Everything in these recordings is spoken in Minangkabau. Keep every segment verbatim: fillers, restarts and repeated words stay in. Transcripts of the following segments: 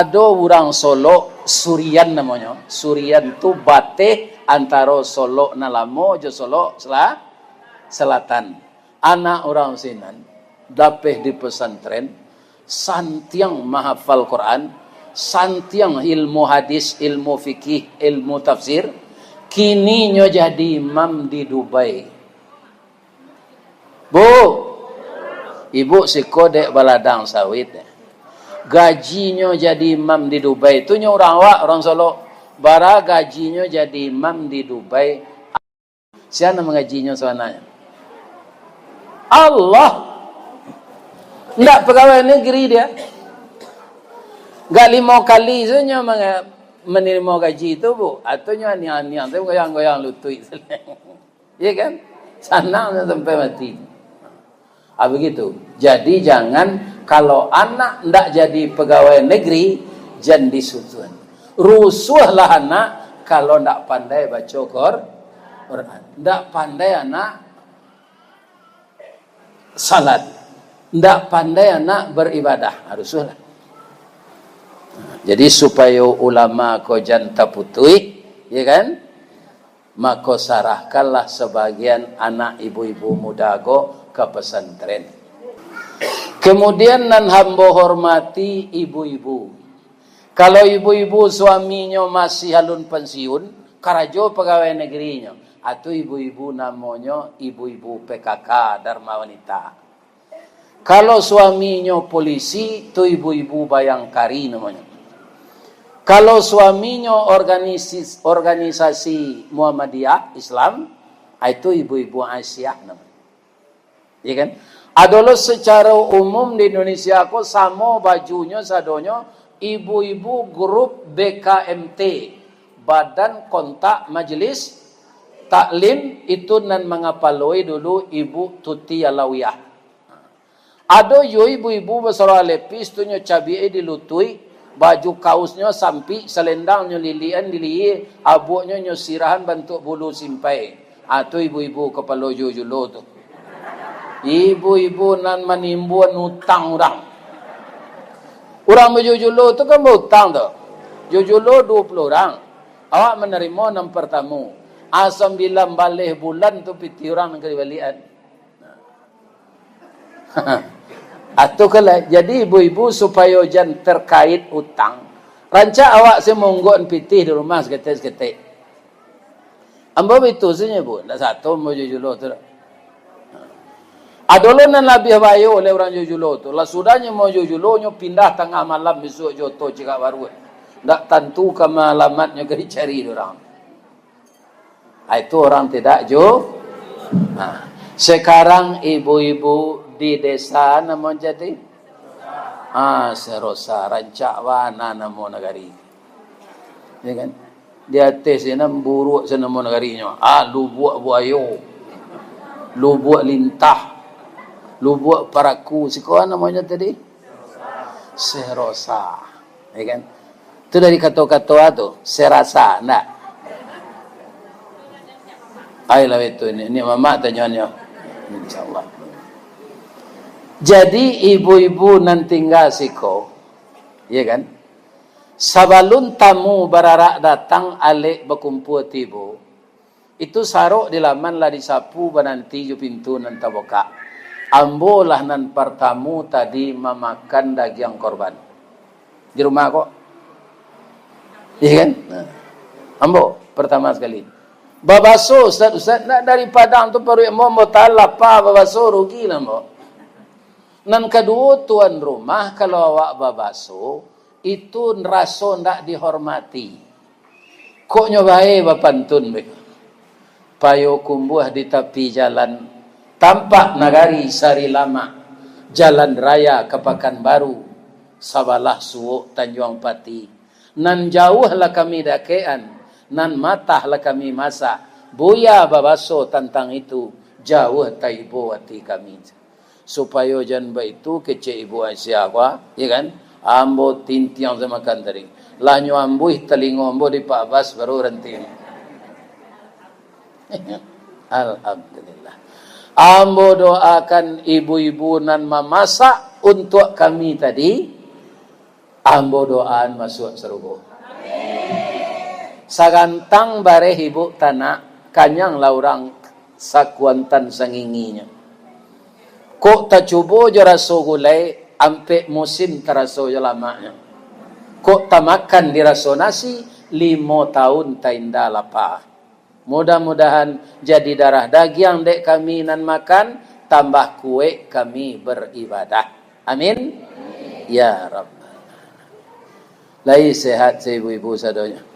Ado urang Solok, Surian namonyo. Surian tu bateh antaro Solok nan lamo jo Solok sela-, Selatan. Anak urang sinan, dapeh di pesantren, santiang mahafal Quran, santiang ilmu hadis, ilmu fikih, ilmu tafsir, kini nyo jadi imam di Dubai. Bu, ibu siko dek baladang sawit. Gajinyo jadi imam di Dubai tu nyo urang awak, urang Solok. Bara gajinyo jadi imam di Dubai. Sia nan mangajinyo sabananyo? Allah. Ndak pegawai negeri dia. Gak limo kali sajo nyo manga-, manarimo gaji tu, Bu. Atau nyo aniang-aniang tu goyang-goyang lutuik. Iya kan? Sanang sampai mati. Ah, begitu. Jadi, jangan, kalau anak ndak jadi pegawai negeri, jan disusuan. Rusuahlah anak kalau ndak pandai baco Qur-, Quran. Ndak pandai anak salat. Ndak pandai anak beribadah. Ah, rusuahlah. Jadi, supayo ulama ko jan taputuih, ya kan? Mako, sarahkanlah sabagian anak ibu-ibu muda ko ka pasantren. Kemudian, nan hambo hormati ibu-ibu. Kalau ibu-ibu suaminyo masih alun pensiun, karajo pegawai negerinyo, atau ibu-ibu namonyo ibu-ibu P K K, Dharma Wanita. Kalau suaminyo polisi, tu ibu-ibu bayangkari namonyo. Kalau suaminyo organisis-, organisasi Muhammadiyah Islam, ah, itu ibu-ibu Aisyah namonyo. Iya kan? Adolo secara umum di Indonesia ko samo bajunyo sadonyo, ibu-ibu grup B K M T, Badan Kontak Majelis Taklim, itu nan mangapaloi dulu Ibu Tuti Alawiyah. Ado juo ibu-ibu basarah lepis tu nyo cabiak di lutuik, baju kausnyo sampik, salendangnyo lilian di lihia, abuaknyo nyo sirahan bantuak bulu simpai. Ah, tu ibu-ibu kapalo jujulo tu. Ibu-ibu nan manimbun utang urang. Urang bajujulo tu kan bautang tu. Jujulo duo puluah urang. Awak manarimo nan partamu. Ah, sambilan baleh bulan tu pitih urang nan ka dibaliakan. Atu kalah. Jadi, ibu-ibu, supayo jan terkait utang, rancak awak se maungguakan pitih di rumah saketek-saketek. Ambo bitu sajo, Bu. Ndak sato ambo jujulo tu. Ado lo nan labiah bayo oleh urang jujulo tu. Lah sudah nyo mau jujulo, nyo pindah tangah malam bisuak jo oto cigak baruak. Ndak tantu ka malamatnyo ka dicari dek urang. Ah, itu orang tidak ju-, nah, sekarang ibu-ibu di desa namo jadi? Ah, Serosa, rancak bana namo nagari. Ya kan? Di ateh sinan buruak sinan namo nagarinyo. Ah, Lubuak Buayo, Lubuak Lintah, Lubuak Paraku. Siko namonyo tadi? Serosa. Ya kan? Tu dari kato-kato tu, serasa, ndak? Ai lah itu, ni, ni mamak tanyonyo. InsyaAllah. Jadi, ibu-ibu nan tingga siko, ya kan? Sabalun tamu bararak datang, alek bakumpua tibo, itu sarok di laman lah disapu bananti jo pintu nan tabukak. Ambo lah nan partamu tadi mamakan dagiang korban. Di rumah ko. Iya kan? Nah. Ambo partama sakali. Babaso, Ustaz, Ustaz, nak dari Padang tu paruik ambo, ambo tahan lapa babaso, rugi lah ambo. Nan kaduo, tuan rumah, kalau awak babaso, itu raso ndak dihormati. Kok nyo bae bapantun beko. Payokumbuah di tapi jalan, tampak nagari Sari Lamak, jalan raya ka Pakanbaru, sabalah suok Tanjuang Pati. Nan jauah lah kami dakekan, nan matah lah kami masak. Buya babaso tantang itu, jauah taibo ati kami. Supayo jan baitu kecek Ibu Aisyah ko, ya kan? Ambo tintiang samakan tadi. Lah nyo ambuih talingo ambo di Pak Bas, baru ranti. Alhamdulillah. Ambo doakan ibu-ibu nan mamasak untuak kami tadi, Ambo doaan masuak sarugo. Sagantang bareh ibuk tanak, kanyanglah urang sakuantan sanginginyo. Kok tacubo jo raso gulai, ampek musim taraso jo lamaknyo. Kok tamakan diraso nasi, limo taun tainda lapa. Mudah-mudahan jadi darah dagiang dek kami nan makan, tambah kuek kami baribadah. Amin. Ya Rabbal Alamin. Lai sehat se ibu-ibu sadonyo?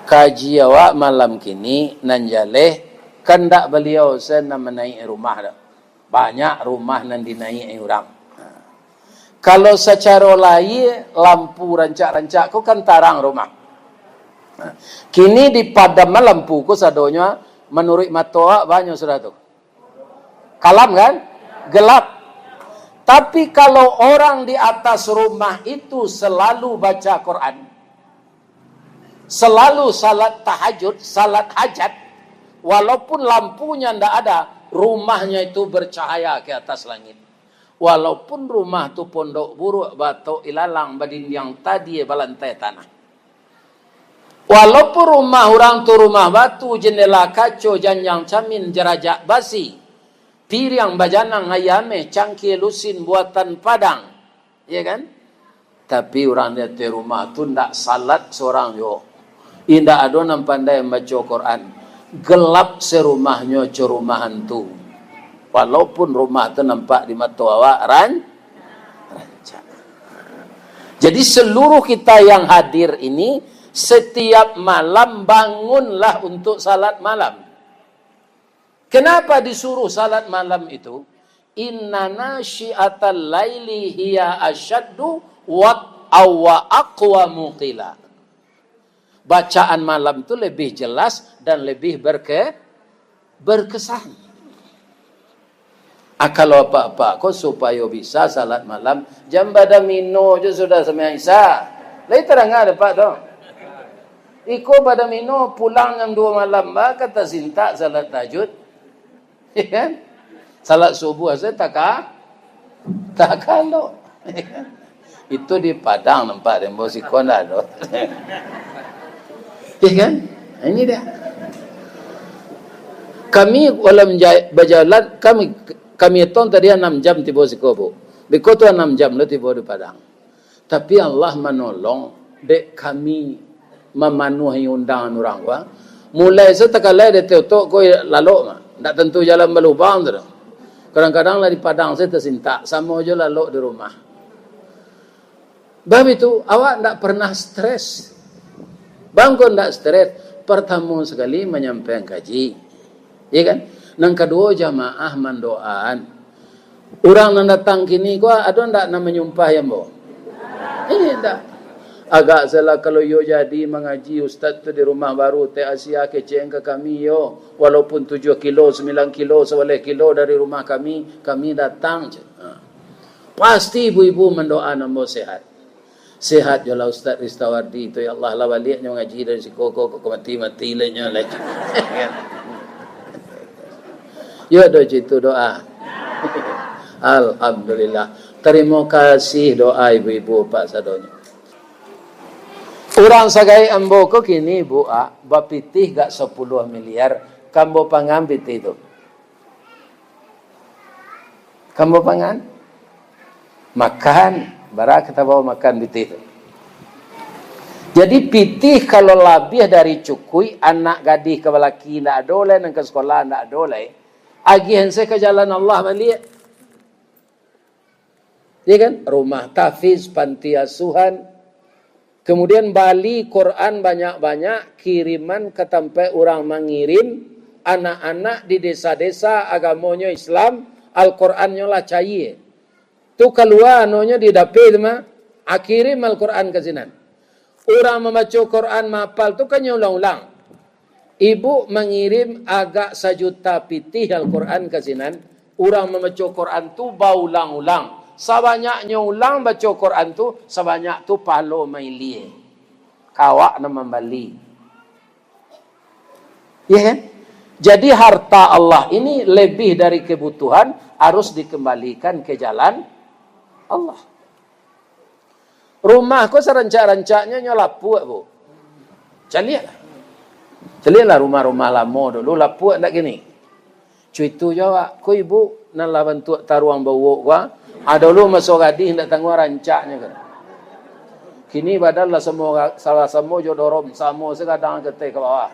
Kaji awak malam kini nan jaleh, kandak baliau se nan manaik rumah dah. Banyak rumah nan dinaik urang. Kalau sacaro lahia, lampu rancak-rancak ko kan tarang rumah. Kini dipadam lampu ko sadonyo, manuruik mato awak banyak sudah tu. Kalam kan? Gelap. Tapi kalau orang di atas rumah itu selalu baca Quran, selalu salat tahajud, salat hajat, walaupun lampunya ndak ada, rumahnya itu bercahaya ke atas langit. Walaupun rumah tu pondok buruak, batok ilalang, badindiang tadie, balantai tanah. Walaupun rumah urang tu rumah batu, jendela kaco, janjang camin, jarajak basi, piriang bajanang, ayameh, cangkie lusin buatan Padang, ya kan? Tapi urang di ateh rumah tu ndak salat sorang juo. Indak ado nan pandai mambaco Quran. Gelap sarumahnyo, co rumah hantu. Walaupun rumah tu nampak di mato awak ran-, rancak. Jadi, seluruh kita yang hadir ini, setiap malam bangunlah untuk salat malam. Kenapa disuruh salat malam itu? "Inna nasyi'atal laili hiya asyaddu wat'aw wa aqwamu qila." Bacaan malam tu lebih jelas dan lebih berke-, berkesan. Ah, kalau apak-apak ko supayo bisa salat malam, jan badamino jo sudah sumbayang Isya. Lai tadanga dek apak tu? Iko badamino pulang jam duo malam, ba ka tasintak salat tahajud. Ya kan? Salat subuh asa taka-, takalok. Ya kan? Itu di Padang nampak dek ambo, siko ndak ado. Ya kan? Ini dia. Kami walam ja-, bajalan, kami, kami etong tadi anam jam tibo siko, Bu. Biko tu anam jam lo tibo di Padang. Tapi Allah manolong dek kami mamanuahi undangan urang ko. Mulai se takalai dari Totok ko lalok mah. Ndak tantu jalan balubang tu doh. Kadang-kadang lah di Padang se tasintak, samo jo lalok di rumah. Bab itu, awak ndak pernah stres. Bangko ndak stres, partamo sakali manyampaian kaji. Iya kan? Nan kaduo, jamaah mandoaan. Urang nan datang kini ko, ado ndak nan manyumpah ambo? Indak. Agak salah kalau iyo jadi mangaji ustaz tu di rumah baru, Teh Asia kecek ka kami yo. Walaupun tujuah kilo, sambilan kilo, sabaleh kilo dari rumah kami, kami datang je. Ha. Pasti ibu-ibu mandoaan ambo sehat. Sehat jolah Ustaz Ristawardi tu, ya Allah, lah baliaknyo ngaji dari siko ko, ko mati-mati lah nyo lah. Yo do citu doa. Alhamdulillah. Tarimo kasih doa ibu-ibu apak sadonyo. Urang sagaik ambo ko kini, Bu, ah, bapitih gak sapuluah miliar, ka ambo pangan pitih tu. Ka ambo pangan? Makan, bara ka tabao makan pitih tu. Jadi pitih kalau labiah dari cukuik, anak gadih ka balaki ndak ado lai, nan ka sakolah ndak ado lai, agiah se ka jalan Allah baliak. Ya kan? Rumah tahfiz, panti asuhan. Kemudian bali Quran banyak-banyak, kiriman ka tampek urang mangirim, anak-anak di desa-desa agamonyo Islam, Al-Qurannyo lah cair. Tu kalua anonyo di dapeh tu mah, ah, kirim Al-Quran ka sinan. Urang mambaco Quran mahapal tu kan nyo ulang-ulang. Ibu mangirim agak sajuta pitih Al-Quran ka sinan, urang mambaco Quran tu baulang-ulang. Sabanyaknyo ulang baco Quran tu, sabanyak tu pahalo mailie. Ka awak nan mambali. Ya kan? Jadi harta Allah ini lebih dari kebutuhan, harus dikembalikan ke jalan Allah. Rumah ko sarancak-rancaknyo nyo lapuak, Bu. Caliaklah. Caliaklah rumah-rumah lamo dulu, lapuak ndak kini? Cuitu jo awak, ko ibu nan lah bantuak taruang bauwok ko, ah? Ah, dulu maso gadih ndak tangguang rancaknyo ko. Kini badan lah samo, salah samo jo dorom, samo sagadang ka ateh ka bawah.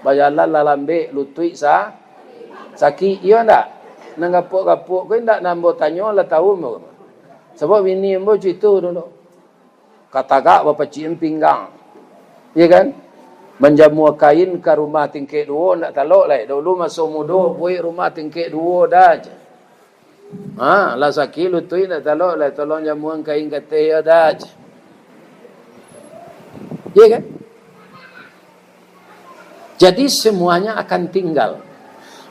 Bajalan lah lambek, lutuik sa-, sakik, iyo ndak? Nan gapuak-gapuak ko indak nan ambo tanyo lah tau ambo. Sabab bini ambo cuitu dulu. Katagak bapacikan pinggang. Iyo kan? Manjamua kain ka rumah tingkek duo, ndak talok lai. Dulu maso mudo, buek rumah tingkek duo dah je. Ha, lah sakik lutuik ndak talok lai, tolong jamuan kain ka ateh yo dah je. Iyo kan? Jadi semuanya akan tinggal.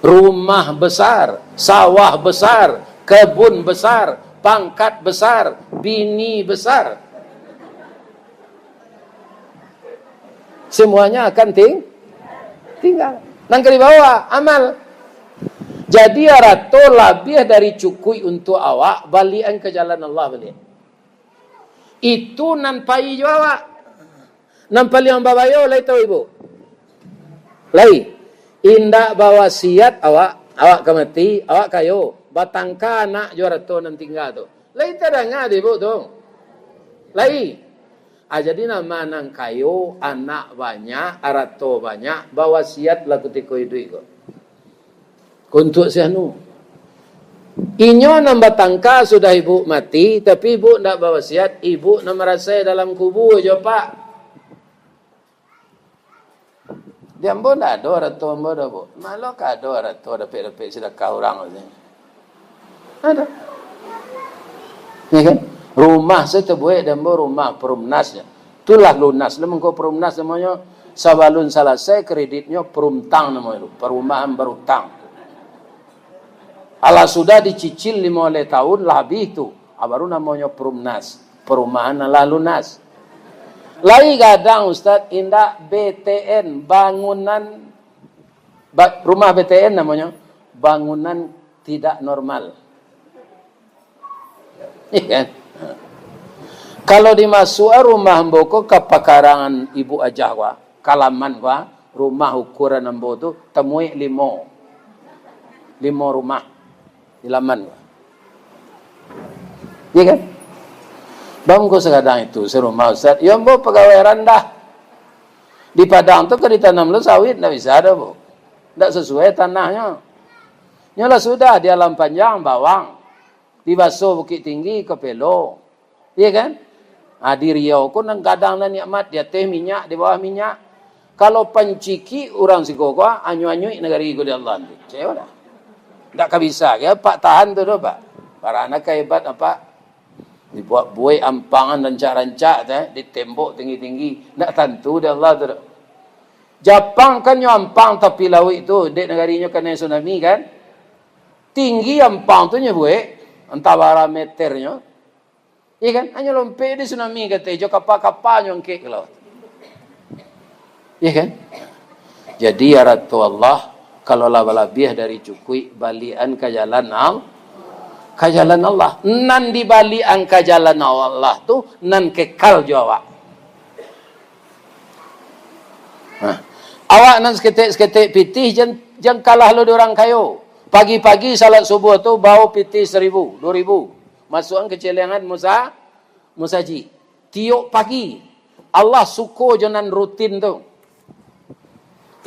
Rumah besar, sawah besar, kebun besar, pangkat besar, bini besar. Semuanya akan ting-, tinggal. Nan ka dibawa, amal. Jadi, arato labiah dari cukuik untuak awak, baliakan ka jalan Allah baliak. Itu nan pai jo awak. Nan paliang babayo lai tau ibu? Lai. Indak bawasiat awak, awak ka mati, awak kayo. Batangka anak jo arato nan tingga tu. Lai tadanga dek ibu tu? Lai. Ah, jadi nama nan kayo, anak banyak, arato banyak, bawasiatlah kutiko iduik ko. Untuak si anu. Inyo nan batangka sudah ibu mati, tapi ibu ndak bawasiat, ibu nan marasai dalam kubua jo, Pak. Di ambo ndak ado arato ambo doh, Bu. Malah ka ado arato dapek-dapek sidakah urang tu. Ado. Ya kan? Rumah se tabuek di ambo rumah perumnas nyo. Tu lah lunas lah mangko perumnas namonyo. Sabalun salasai kreditnyo perumtang namonyo tu. Perumahan berutang. Alah sudah dicicil limo baleh taun lah abih tu. Ah, baru namonyo perumnas. Perumahan nan lah lunas. Lai gadang, Ustaz, indak B T N, bangunan, ba-, rumah B T N namonyo, bangunan tidak normal. Iya kan? Kalau dimasuak rumah ambo ko ka pakarangan ibu aja ko, ka laman ko, rumah ukuran ambo tu tamuik limo. Limo rumah di laman ko. Iya kan? Bangko sakadang itu, sarumah Ustaz. Yo ambo pagawai randah. Di Padang tu ka ditanam lo sawit, ndak bisa doh, Bu. Ndak sasuai tanahnyo. Nyo lah sudah di Alam Panjang, bawang. Di Baso Bukik Tinggi, kopelo. Iya kan? Ah, di Riau ko nan gadang nan nikmat, di ateh minyak, di bawah minyak. Kalau pancikik urang siko ko, anyuik-anyuik nagari ko di Allah tu. Cewek lah. Ndak ka bisa, kaya Pak tahan tu doh, Pak. Barana ka hebat, Pak. Dibuek-buek ampangan rancak-rancak tu, eh, ditembok tinggi-tinggi. Ndak tantu di Allah tu doh. Japang kan nyo ampang tapi lauik tu, dek nagarinyo kanai tsunami kan. Tinggi ampang tu nyo buek, antah bara meternyo. Iya kan? Hanyo lompek di tsunami kato, jo kapa-kapa nyo angkek ka lauik. Iya kan? Jadi, arato Allah, kalau lah balabiah dari cukuik, baliakan ka jalan Al-, ka jalan Allah. Nan dibaliakan ka jalan Allah tu, nan kekal jo awak. Nah, awak nan saketek-saketek pitih, jan, jan kalah lo di urang kayo. Pagi-pagi salat subuh tu, bao pitih saribu, duo ribu. Masuakan ka celengan musa-, musajik. Tiok pagi. Allah suko jo nan rutin tu.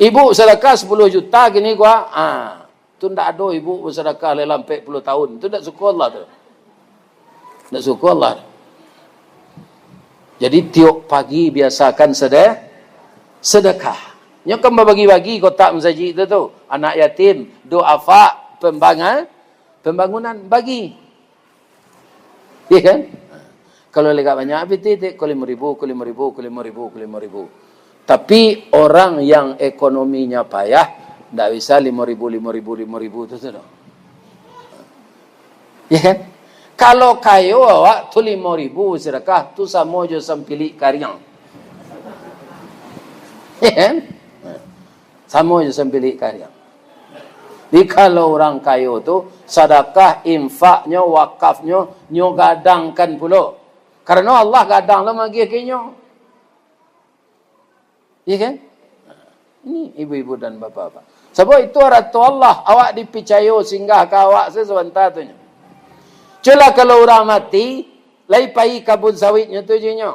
Ibu sadakah sapuluah juta kini ko, ah, tu ndak ado ibu basadakah lah ampek puluah taun. Tu ndak suko Allah tu. Ndak suko Allah. Jadi, tiok pagi biasakan sede-, sedekah. Nyo kan babagi-bagi kotak masajik tu, tu. Anak yatim, duafa, pembanga-, pembangunan, bagi. Iya kan? Kalau agak banyak pitih, tik, ko limo ribu, ko limo ribu, ko limo ribu, ko limo ribu. Tapi orang yang ekonominya payah, ndak bisa limo ribu, limo ribu, limo ribu tu, tu doh. Iya kan? Kalau kayo awak tu limo ribu sedekah, tu samo jo sampilik kariang. Iya kan? Samo jo sampilik kariang. Jadi, kalau urang kayo tu, sadakah, infaknyo, wakafnyo, nyo gadangkan pulo. Karano Allah gadang lo magiah ka inyo. Iya kan? Ini ibu-ibu dan bapak-bapak. Sabab itu arato Allah, awak dipicayo singgah ka awak se-, sabanta tu nyo. Cubolah kalau urang mati, lai pai kabun sawitnyo tu jo inyo.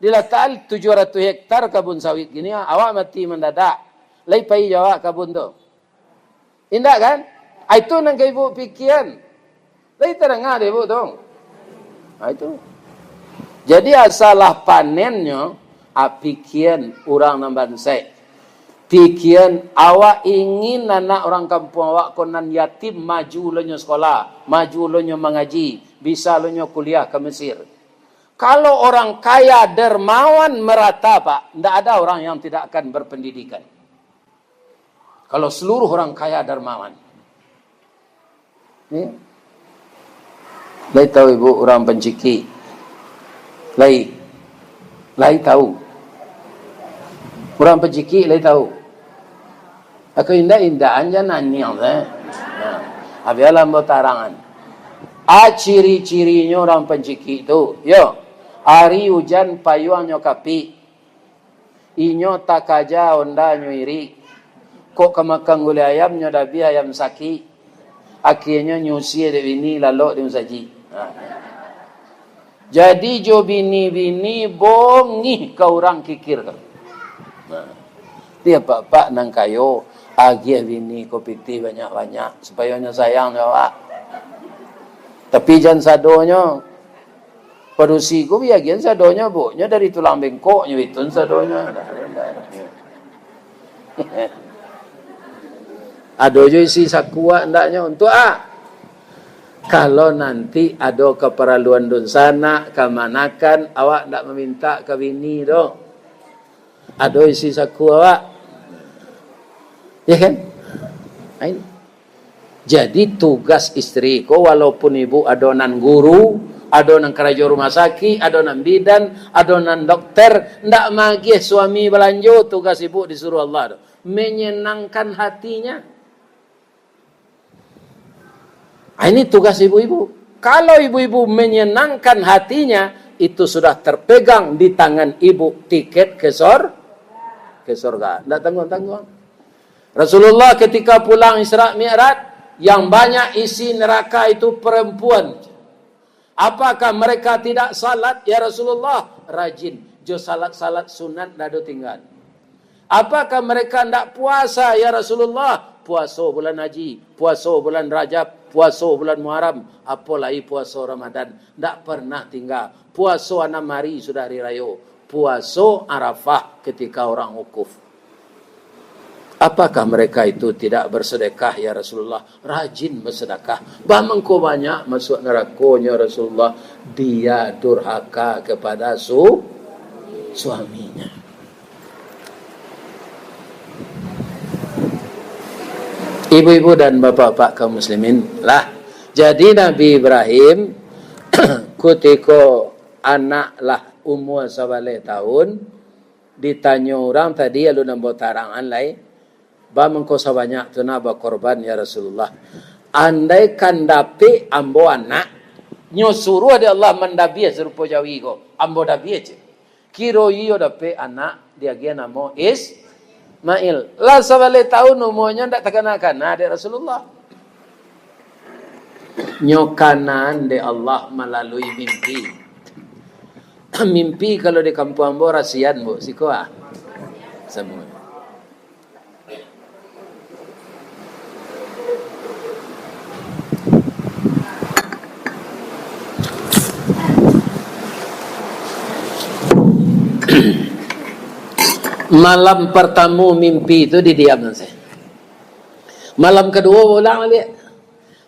Dilatakan tujuah ratuih hektar kabun sawit kini, awak mati mandadak. Lai pai jo awak kabun tu. Indak kan? Ah, itu nan ka ibu pikian. Lai tadanga dek ibu tu. Ah, itu. Jadi, asalah panennyo, ah, pikian urang nan bansaik. Pikian awak ingin anak urang kampuang awak ko nan yatim maju lo nyo sekolah, maju lo nyo mangaji, bisa lo nyo kuliah ka Mesir. Kalau orang kaya dermawan merata, Pak, ndak ada orang yang tidak akan berpendidikan. Kalau seluruh orang kaya dermawan. Ya. Lai tahu ibu urang pancikik? Lai. Lai tahu. Urang pancikik lai tahu. Aku indak-indak anja naniang, eh. Nah, abialah ambo tarangan. A ciri-cirinyo urang pancikik tu, yo. Ari ujan payuangnyo kapik. Inyo takaja ondanyo irik. Kok ka makan gulai ayam, nyo dabiah ayam sakik. Akienyo nyusie dek bini, lalok di musajik. Ha. Jadi jo bini-bini bongih ka urang kikir ka. Nah. Ti apak-apak nan kayo, agiah bini ko pitih banyak-banyak, supayo nyo sayang jo awak. Tapi jan sadonyo. Padusi ko biagian sadonyo, buknyo dari tulang bengkoknyo itu sadonyo. Ado jo isi saku, ah, andaknyo. Untuak, ah, kalau nanti ado kaparaluan dunsanak, kamanakan, awak ndak mamintak ka bini doh. Ado isi saku awak. Ya kan? Nah, ini. Jadi, tugas istri ko, walaupun ibu ado nan guru, ado nan karajo rumah sakik, ado nan bidan, ado nan dokter, ndak magiah suami balanjo, tugas ibu disuruh Allah tu. Menyenangkan hatinya. Ah, ini tugas ibu-ibu. Kalau ibu-ibu menyenangkan hatinya, itu sudah terpegang di tangan ibu tiket ke sor-, ke sorga. Ndak tangguang-tangguang. Rasulullah ketika pulang Isra Mi'raj, yang banyak isi neraka itu perempuan. Apakah mereka tidak salat, ya Rasulullah? Rajin. Jo salat-salat sunat ndak ado tinggal. Apakah mereka ndak puasa, ya Rasulullah? Puaso bulan Haji, puaso bulan Rajab, puaso bulan Muharram, apo lai puaso Ramadan. Ndak pernah tinggal. Puaso anam hari sudah hari rayo. Puaso Arafah ketika orang wukuf. Apakah mereka itu tidak bersedekah, ya Rasulullah? Rajin bersedekah. Bah mangko banyak masuk narakonyo Rasulullah? Dia durhaka kepada su-, suaminya. Ibu-ibu dan bapak-bapak kaum muslimin, lah. Jadi Nabi Ibrahim kutiko anak lah umua sabaleh tahun, ditanyo urang tadi, alun ambo tarangan lai, "Ba mangko sabanyak tu nak bakorban, ya Rasulullah? Andaikan dapek ambo anak, nyo suruah dek Allah mandabiah sarupo jawi ko, ambo dabiah cek. Kiro iyo dapek anak, diagiah namo Ismail." Lah sabaleh tahun umuanyo ndak takana-kana dek Rasulullah. Nyo kanaan dek Allah malalui mimpi. Mimpi kalau di kampuang ambo rasian, Bu, siko ah. Samo. Malam partamo mimpi tu didiamkan sajo. Malam kaduo baulang baliak.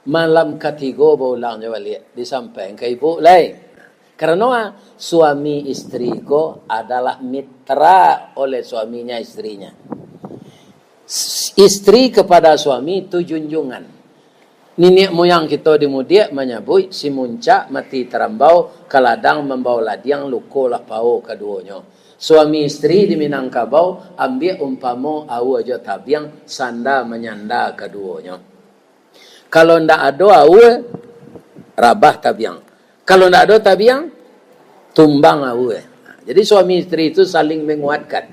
Malam katigo baulang juo baliak. Disampaikan ka ibu lai. Karano, ah, suami istri ko adalah mitra oleh suaminya istrinya. S-, istri kepada suami tu junjungan. Niniak muyang kito di Mudiak manyabuik, "Si muncak mati tarambau, ka ladang mambao ladiang, luko lah pao kaduonyo." Suami istri di Minangkabau, ambiak umpamo aua jo tabiang, sanda manyanda kaduonyo. Kalau ndak ado aua, rabah tabiang. Kalau ndak ado tabiang, Tumbang awu, eh. Jadi suami isteri itu saling menguatkan.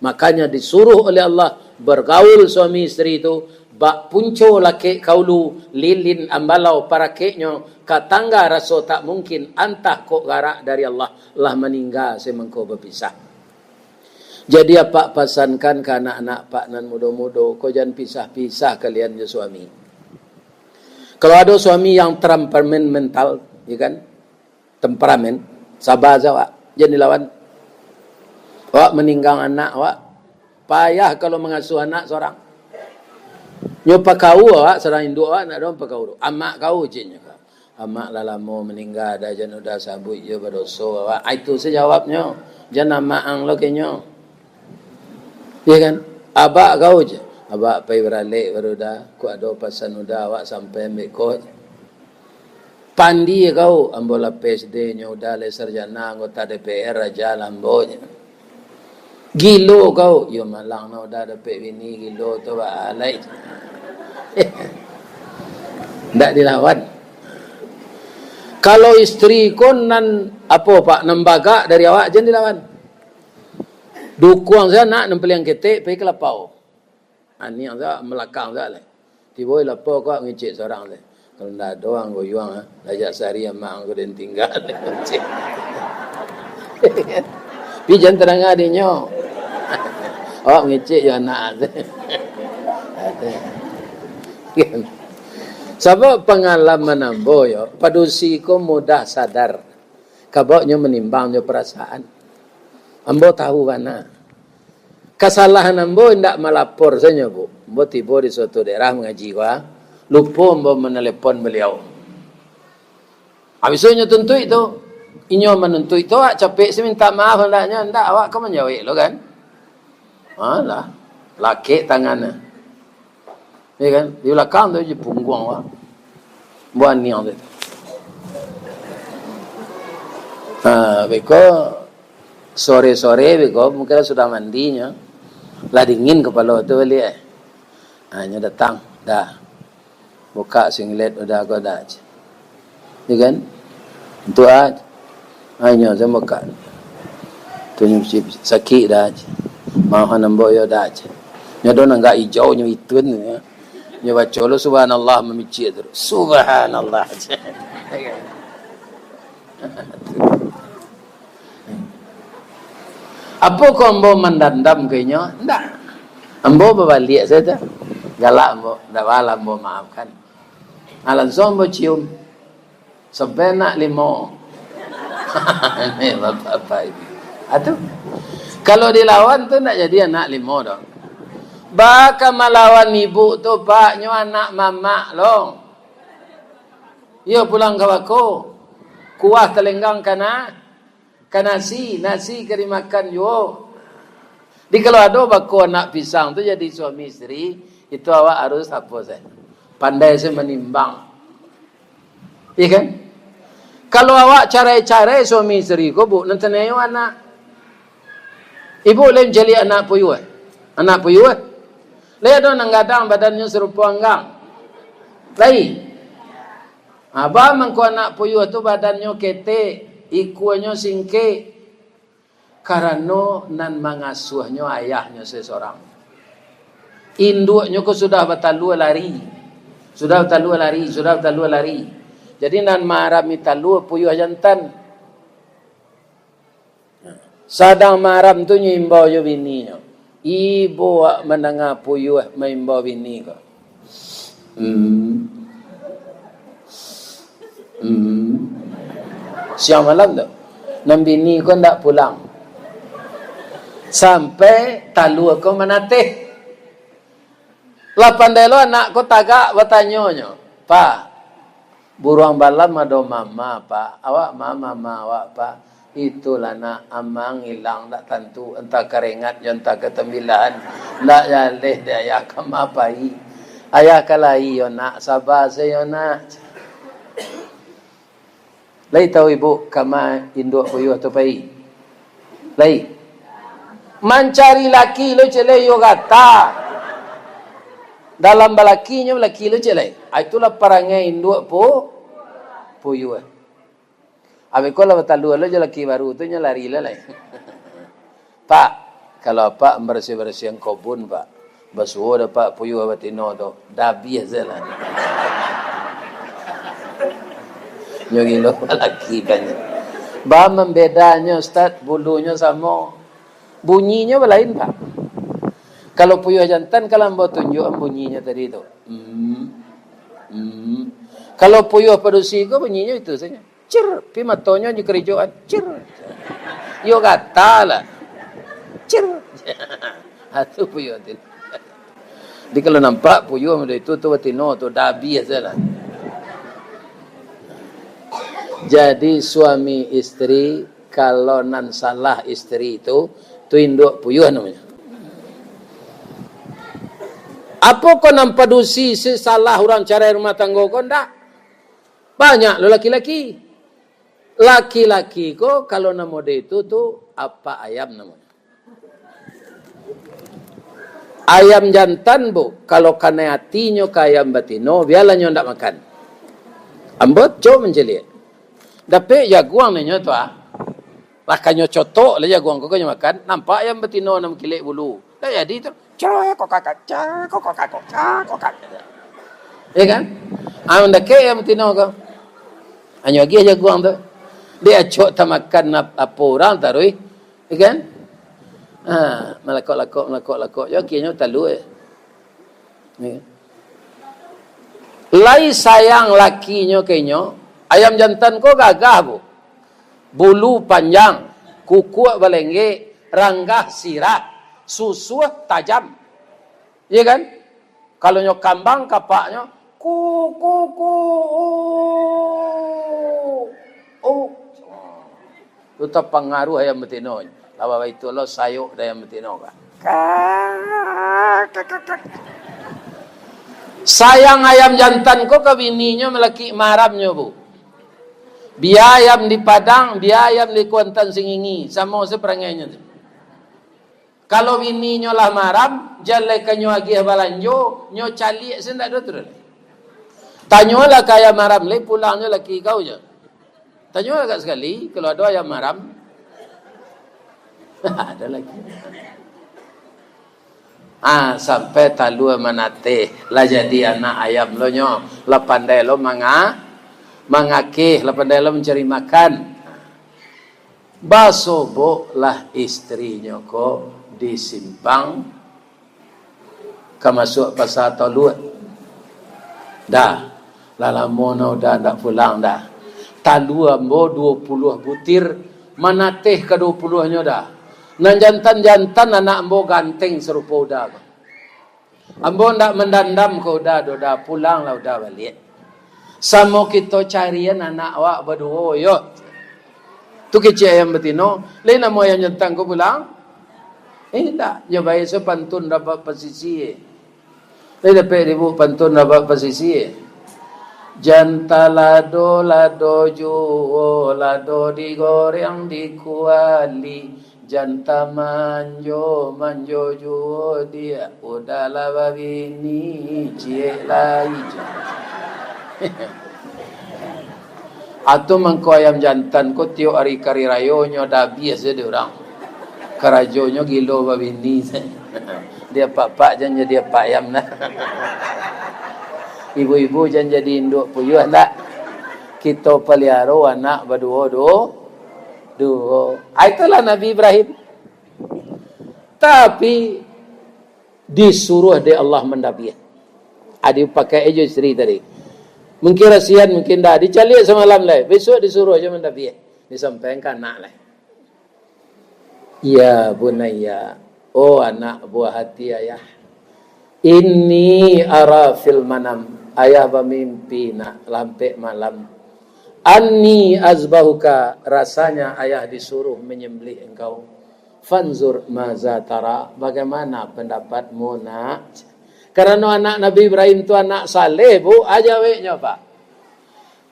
Makanya disuruh oleh Allah bergaul suami isteri itu, bak punco lakek ka ulu, lilin ambalau parakeknyo, ka tangga raso tak mungkin, antah kok garak dari Allah, lah maningga semangko bapisah. Jadi apak pasankan ka anak-anak apak nan mudo-mudo, ko jan pisah-pisah kalian jo suami. Kalau ado suami yang temperamen mental, ya kan, temperamen, saba sajo awak, jan dilawan. Awak maninggang anak awak, payah kalau mangasuah anak sorang. Nyo pakau awak, sorang induak awak, ndak doh pakau tu. Amak kau, ceknyo. Amak lah lamo maningga, jan uda sabuik jo badoso awak. Ah, itu sajo jawabnyo. Jan amak ang lo kenyo. Iya kan? Abak kau je. Abak pai baralek baru dah. Kok ado pasan uda awak sampai ambek ko je. Pandi kau, ambo lah P H D nyo uda, lah sarjana, anggota D P R aja lah ambo je. Gilo kau, yo malang nah uda dapek bini gilo tu, baalai. Ndak dilawan. Kalau isteri ko nan, apo, Pak, nan bagak dari awak, jan dilawan. Dukuang sajo anak nan paliang ketek, pai ka lapau. Aniang sajo, malakang sajo lai. Tibo di lapau ko ngecek sorang lai. Kalau ndak ado ang goyuang, ah, lah jak sahari amak ang ko den tingga. Tapi jan tadanga dinyo. Awak ngecek jo anak. Sabab pangalaman ambo yo, padusi ko mudah sadar. Kabaknyo manimbang jo parasaan. Ambo tahu bana. Kasalahan ambo indak malapor sajo, Bu. Ambo tibo di suatu daerah mangaji ko, lupo ambo manalepon baliau. Habis tu inyo tuntuik tu. Inyo manuntuik tu, awak capek se minta maaf andaknyo, ndak awak ka manjawek lo kan? Alah, lakek tangannyo. Iya kan? Di balakang tu je pungguang awak. Buah niang tu. Ha, beko sore-sore beko, mungkin sudah mandinyo. Lah dingin kapalo tu baliak, eh. Ha, nyo datang, dah. Buka singlet udah ko dah. Iya kan? Itu ah. Inyo tu buka. Tu nyo sakik dah. Maafan ambo yo dah. Nyo do nanggak ijau nyo itun. Nyo baco lo subhanallah mamicik tu. Subhanallah. Apo ko ambo mandandam ka inyo? Ndak. Ambo babaliak sajo. Galak ambo, ndak baa ambo maafkan. Ah, langsuang ambo cium. Sampai anak limo. Ni bapak-bapak ini. Ah, tu. Kalau dilawan tu ndak jadi anak limo doh. Baa ka malawan ibu tu, Pak, nyo anak mamak lo. Iyo pulang ka bako. Kuah talenggang kana, ka nasi, nasi ka dimakan juo. Jadi kalau ado bako anak pisang tu jadi suami isteri, itu awak harus apo se? Pandai se manimbang. Iya kan? Kalau awak carai-carai suami isteri ko, Bu, nan tanayo anak. Ibu lai mancaliak anak puyuah. Anak puyuah. Lai ado nan gadang badannyo sarupo anggang? Lai. Aba mangko anak puyuah tu badannyo ketek, ikuanyo singkek. Karano nan mangasuahnyo ayahnyo se sorang. Induaknyo ko sudah batalua lari. Sudah batalua lari, sudah batalua lari. Jadi nan maarami talua puyuah jantan. Sadang maram tu nyo imbau jo bininyo. Ibo wak mandanga puyuah maimbau bini ko. Hmm. Hmm. Siang malam tu. Nan bini ko ndak pulang. Sampai talua ko manateh. Lah pandai lo anak ko tagak batanyo nyo, "Pak, buruang balam ado mama, Pak. Awak ma mama awak, Pak?" "Itulah, Nak, amang ilang ndak tantu, antah karengat jo antah katambilahan. Ndak jaleh dek ayah ka ma pai. Ayah ka lai yo, Nak, saba se yo, Nak." Lai tahu ibu kama induak puyuah tu pai? Lai. Mancari laki lo cek lai, iyo gata. Dalam balakinyo laki lo cek lai. Ah, itulah parangai induak pu-, puyuah. Abih ko lah batalua lo jo laki baru tu, nyo lari lah lai. "Pak, kalau apak barasiah-barasiahan kobun, Pak, basuo dek apak puyuah batino tu, dah abiah se lah." Nyo gilo laki kan. Ba mambedanyo, Ustaz, bulunyo samo. Bunyinyo balain, Pak. Kalau puyuah jantan, kalau ambo tunjuakan bunyinyo tadi tu. Hmm. Hmm. Kalau puyuah padusi ko, bunyinyo itu sajo. Cir, pi matonyo jo karajoan. Cir. Yo gata lah. Cir. Ha, tu puyuah tu. Jadi kalau nampak puyuah model itu, tu batino tu, dah abiah se lah. Jadi suami isteri, kalau nan salah isteri tu, tu induak puyuah namonyo. Apo ko nan padusi si salah urang carai rumah tanggo ko? Ndak. Banyak lo laki-laki. Laki-laki ko kalau namo de itu tu apak ayam namonyo. Ayam jantan, Bu, kalau kanai atinyo ka ayam batino, bialah nyo ndak makan. Ambo cok mancaliak. Dapek jaguang nyo tu, ah. Lah kanyo cotok lah jaguang ko, kanyo makan. Nampak ayam batino nan mangkilek bulu. Dak jadi tu. Cak, kok kakak, cak, kok kakak, cak, kok kakak. Ya kan? Ah, mandakek ayam batino ko. Anyo agiah jaguang tu. Diacok tamakan ap-, apo urang taruih. Ya kan? Ha, malakok-lakok, malakok-lakok. Yo, akhirnyo talua. Ya. Lai sayang lakinyo ka inyo, ayam jantan ko gagah, Bu. Bulu panjang, kukuak balenggek, ranggah sirah, susuah tajam. Iya kan? Kalau nyo kambang kapaknyo, ku, ku, ku, u, u. Tu tapangaruh ayam batino. Lawan itu lo sayok dek ayam batino ka. Ka, ka, ka, ka. Sayang ayam jantan ko ka bininyo malakik maramnyo, Bu. Bia ayam di Padang, bia ayam di Kuantan Singingi, samo se parangainyo tu. Kalau bininyo lah maram, jan lai ka nyo agiah balanjo, nyo caliak se ndak ado tu doh. Tanyolah ka ayam maram lai, pulangnyo laki kau jo. Tanyo agak sakali, kalau ado ayam maram. Ado lagi. Ah, sampai talua manateh, lah jadi anak ayam lo nyo, lah pandai lo manga-, mangakeh, lah pandai lo mancari makan. Basoboklah istrinyo ko di simpang, ka masuak Pasa Toluak. Dah, lah lamo no uda ndak pulang dah. Talua ambo duo puluah butir, manateh ka duo puluahnyo dah. Nan jantan-jantan anak ambo ganteng sarupo uda ko. Ambo ndak mandandam ka uda doh, Da, pulanglah uda baliak. Samo kito carian anak awak baduo, yo. Tu kecek ayam batino, lai namo ayam jantan ko pulang? Eh, indak, nyo bae se pantun rapat pasisia. Lai dapek dibu pantun rapat pasisia? Jan talado-lado juo, lado digoreng di kuali. Jan tamanjo-manjo juo, diak uda lah babini, ciek lai. Atau mangko ayam jantan ko tiok ari kari rayo nyo dah abiah se dek urang. Karajonyo gilo babini se. Di apak-apak jan jadi apak ayam nah. Ibu-ibu jan jadi induak puyuah ndak. Kito paliaro anak baduo-duo. Duo. Ah, itulah Nabi Ibrahim. Tapi, disuruah dek Allah mandabiah. Adi pakai jo isteri tadi. Mungkin rasian, mungkin dah. Dicaliak samalam lai. Besok disuruah jo mandabiah. Disampaikan ka anak lai. Ya bunayya, oh anak buah hati ayah. Inni ara fil manam, ayah bamimpi nak lampek malam. Anni azbahuka, rasanya ayah disuruh menyembelih engkau. Fanzur maza tara, bagaimana pendapatmu nak? Karano anak Nabi Ibrahim tu anak saleh, Bu, aja weknyo, Pak.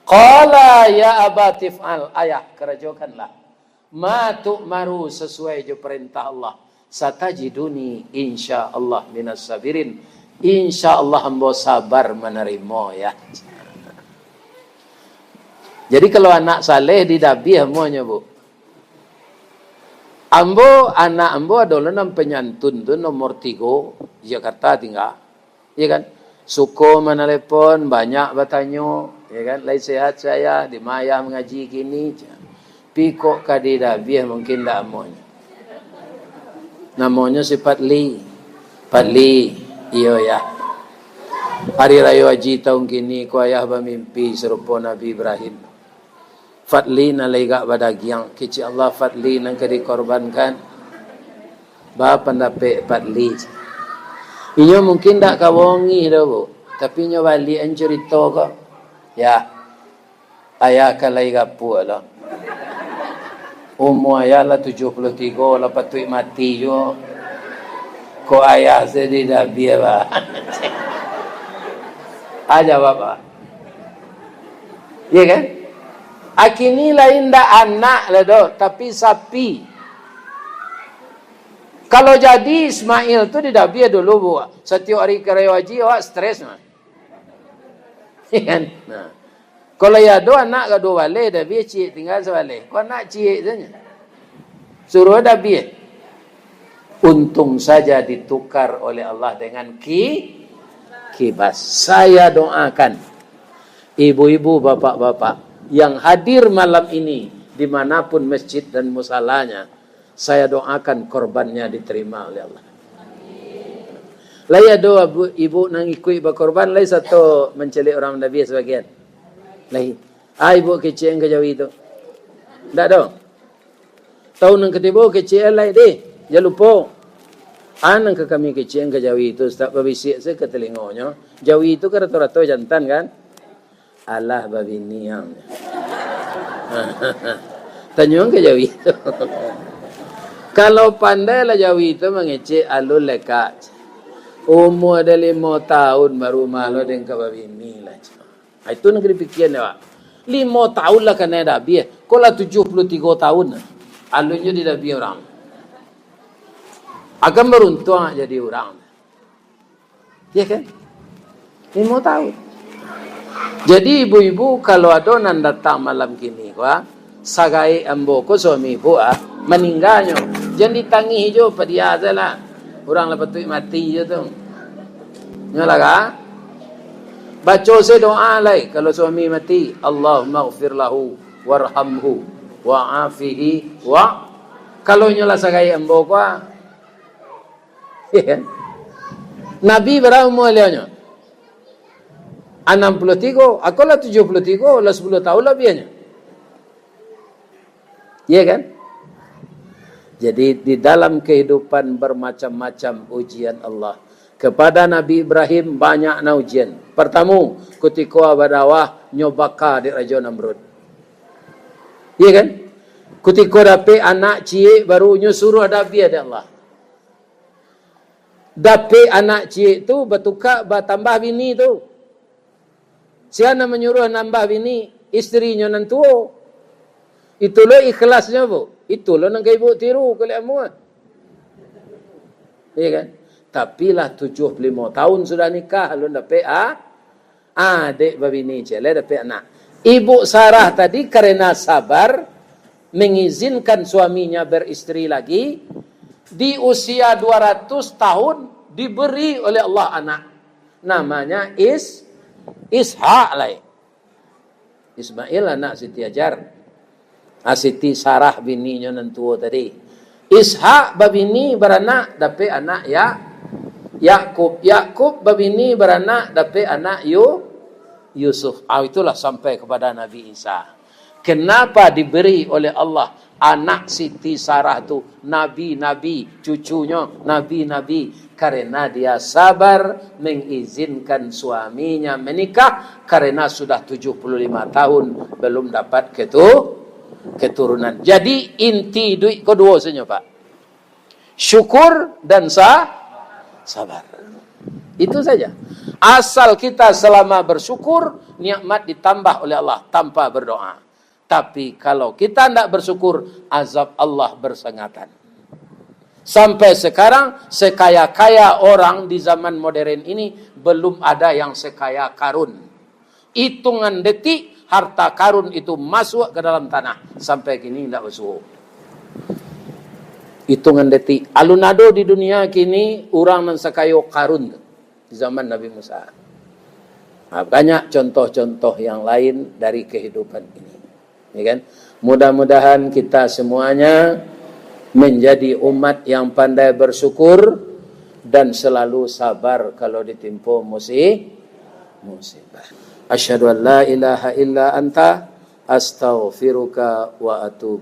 Qala ya abati f'al, ayah, karajokanlah. Ma tu'maru, sasuai jo parentah Allah. Satajiduni, insya Allah, minas sabirin. Insya Allah, ambo sabar manarimo, ya. Jadi, kalau anak saleh didabiah amuahnyo, Bu. Ambo, anak ambo ado lo nan panyantun tu, nomor tigo, Jakarta tingga. Ya kan? Suko manalepon, banyak batanyo, ya kan? "Lai sehat, Ayah? Di ma Ayah mangaji kini?" Pi kok ka didabiah, mungkin ndak amuahnyo. Namonyo si Fadli. "Fadli, iyo, Yah. Hari Rayo Haji taun kini ko Ayah bamimpi sarupo Nabi Ibrahim. Fadli nan lai agak badagiang, kecek Allah Fadli nan ka dikorbankan." Ba pandapek Fadli. Inyo mungkin ndak ka bongih doh, Bu. Tapi inyo baliak an curito ko. "Yah, Ayah kan lai gapuak lo. Umua Ayah lah tujuah puluah tigo, lah patuik mati juo. Kok Ayah se didabiah, Bah?" Ah, jawab, Bah. Iya kan? Akini lain ndak anak lah doh, tapi sapi. Kalau jadi Ismail tu didabiah dulu, Bu. Satiok hari ka Rayo Haji, awak stres mah. Iya kan? Nah. Kalau ya ado anak ka duo baleh, dabiah ciek tingga sabaleh. Kok anak ciek sajo. Suruah dabiah. Untung saja ditukar oleh Allah dengan ki-, kibas. Saya doakan ibu-ibu, bapak-bapak yang hadir malam ini, di manapun masjid dan musalanya, saya doakan korbannya diterima oleh Allah. Lai ado abu-, ibu nan ikuik bakorban, lai sato mancaliak urang dabiah sabagian? Lai. Ah, ibu kecek an ka jawi tu. Ndak ado. Taun nan katibo kecek an lai, deh. Jan lupo. Ah, nan ka kami kecek an ka jawi tu, Ustaz, babisiak se ka talingonyo. Jawi tu kan rato-rato jantan, kan? Alah babini ang. Tanyo ka jawi tu. Kalau pandai lah jawi tu mangecek alun lekak. Umua dah limo taun baru malah den ka babini lah. Ha, itu nan ka dipikian dek awak. Limo taun lah kanai dabiah. Ko lah tujuah puluah tigo taun. Alunnyo didabiah urang. Akan baruntuang jadi urang. Ya kan? Limo taun. Jadi, ibu-ibu, kalau ado nan datang malam kini ko, ah, sagaek ambo ko suami ibu, ah, maningganyo, jan ditangih jo, padia sajolah. Urang lah patuik mati jo tu. Nyo lah ka? Baco se doa lai kalau suami mati, "Allahummaghfir lahu warhamhu wa'afihi wa." Kalau nyo lah sagaek ambo ko, ah, Iya kan? Nabi bara umua baliaunyo? Anam puluah tigo, ako lah tujuah puluah tigo, lah sapuluah taun labiahnyo. Iya kan? Jadi, di dalam kehidupan bermacam-macam ujian Allah. Kepada Nabi Ibrahim banyak na ujian. Partamo, kutiko badakwah, nyo baka dek Rajo Namrud. Iya kan? Kutiko dapek anak ciek baru, nyo suruah dabiah dek Allah. Dapek anak ciek tu, batuka, batambah bini tu. Sia nan manyuruah nambah bini? Istrinyo nan tuo. Itu lo ikhlasnyo, Bu. Itu lo nan ka ibu tiru, kulik amuah. Iya kan? Tapi lah tujuah puluah limo taun sudah nikah, alun dapek, ah? Ah, dek babini ciek lai dapek anak. Ibu Sarah tadi karena sabar mengizinkan suaminya beristri lagi, di usia dua ratus tahun diberi oleh Allah anak. Namanya Is-, Ishak lai. Ismail anak Siti Hajar. Ah, Siti Sarah bininyo nan tuo tadi. Ishak babini baranak, dapek anak Ya-, Yakub. Yakub babini baranak, dapek anak Yu-, Yusuf. Ah, itulah sampai kepada Nabi Isa. Kenapa diberi oleh Allah anak Siti Sarah tu nabi-nabi, cucunyo nabi-nabi? Karena dia sabar mengizinkan suaminya menikah, karena sudah tujuah puluah lima tahun belum dapat ketu-, keturunan. Jadi, inti iduik ko duo sajo, Pak. Syukur dan sa-, sabar. Itu saja. Asal kita selama bersyukur, nikmat ditambah oleh Allah tanpa berdoa. Tapi kalau kita ndak bersyukur, azab Allah bersengatan. Sampai sekarang, sekaya-kaya orang di zaman modern ini, belum ada yang sekaya Karun. Hitungan detik, Harta Karun itu masuk ke dalam tanah, sampai kini indak basuo. Hitungan detik. Alun ado di dunia kini urang nan sakayo Karun tu, zaman Nabi Musa. Nah, banyak contoh-contoh yang lain dari kehidupan ini. Ya kan? Mudah-mudahan kita semuanya menjadi umat yang pandai bersyukur dan selalu sabar kalau ditimpo musi-, musibah. Asyhadu an la ilaha illa anta, astaghfiruka wa atubu